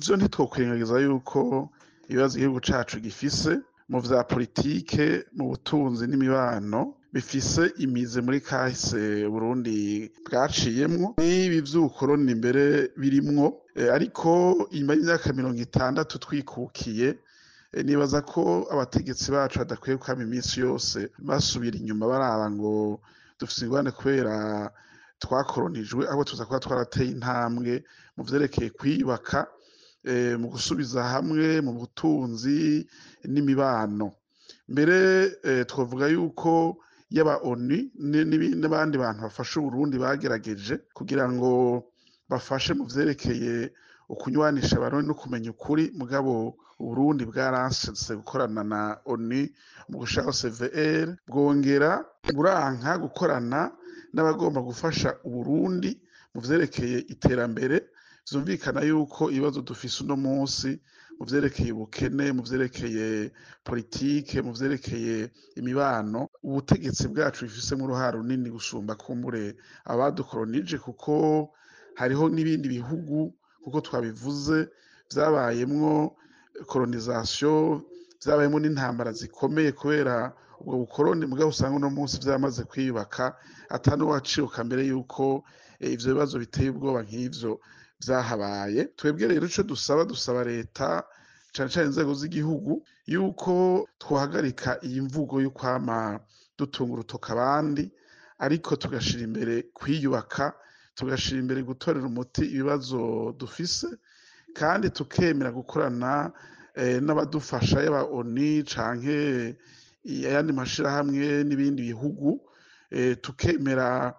Nivyo, ntitwokwirengagiza yuko ibibazo igihugu cacu gifise mu vya politike, mu butunzi n'imibano bifise imize muri kahise Burundi bwaciyemwo, n'ibi vy'ubukoroni mbere birimwo. Ariko inyuma y'imyaka 60 twikukiye, nibaza ko abategetsi bacu badakwiye kwama iminsi yose basubira inyuma baraba ngo dufise ingorane kubera twakoronijwe, ahubwo tuza kuba twarateye intambwe mu vyerekeye kwiyubaka, mu gusubiza hamwe mu butunzi n'imibano. Mbere twovuga yuko yaba ONU n'abandi bantu bafasha Uburundi bagerageje kugira ngo bafashe mu vyerekeye ukunywanisha Abarundi no kumenya ukuri, mugabo Uburundi bwaranse gukorana na ONU mu gushiraho CVR, bwongera buranka gukorana n'abagomba gufasha Uburundi mu vyerekeye iterambere. Vyumvikana yuko ibibazo dufise uno munsi mu vyerekeye ubukene, mu vyerekeye politike, mu vyerekeye imibano, ubutegetsi bwacu bifisemwo uruhara runini gusumba kumbure abadukoronije, kuko hariho n'ibindi bihugu, kuko twabivuze, vyabayemwo colonisation, vyabayemwo n'intambara zikomeye kubera ubwo bukoroni, mugabo usanga uno munsi vyamaze kwiyubaka, ata n'uwacibuka mbere yuko ivyo bibazo biteye ubwoba nk'ivyo vyahabaye. Twebwe rero ico dusaba, dusaba leta, cane cane inzego z'igihugu, yuko twohagarika iyi mvugo yo kwama dutunga urutoke abandi, ariko tugashira imbere kwiyubaka, tugashira imbere gutorera umuti ibibazo dufise, kandi tukemera gukorana n'abadufasha, yaba ONU canke ayandi mashirahamwe n'ibindi bihugu, tukemera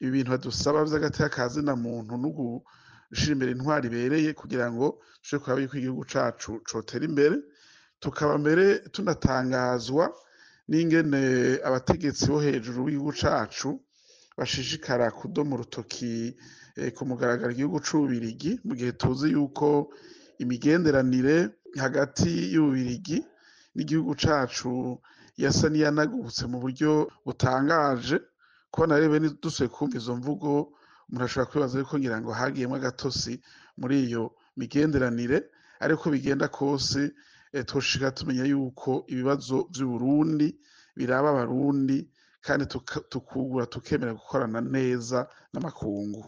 ibintu badusaba vy'agateka ka zina muntu no gushira imbere intwaro ibereye, kugira ngo dushobore kuraba yuko igihugu cacu cotera imbere. Tukaba mbere tunatangazwa n'ingene abategetsi bo hejuru b'igihugu cacu bashishikara kudoma urutoki ku mugaragaro igihugu c'Ububirigi, mu gihe tuzi yuko imigenderanire hagati y'Ububirigi n'igihugu cacu yasa n'iyanagutse mu buryo butangaje. Kubona rero bene dusubiye kumva izo mvugo, umuntu ashobora kwibaza yuko ngira ngo hagiyemwo agatosi muri iyo migenderanire. Ariko bigenda kose, twoshika tumenya yuko ibibazo vy'Uburundi biraba Abarundi, kandi tukugura tukemera gukorana neza n'amakungu.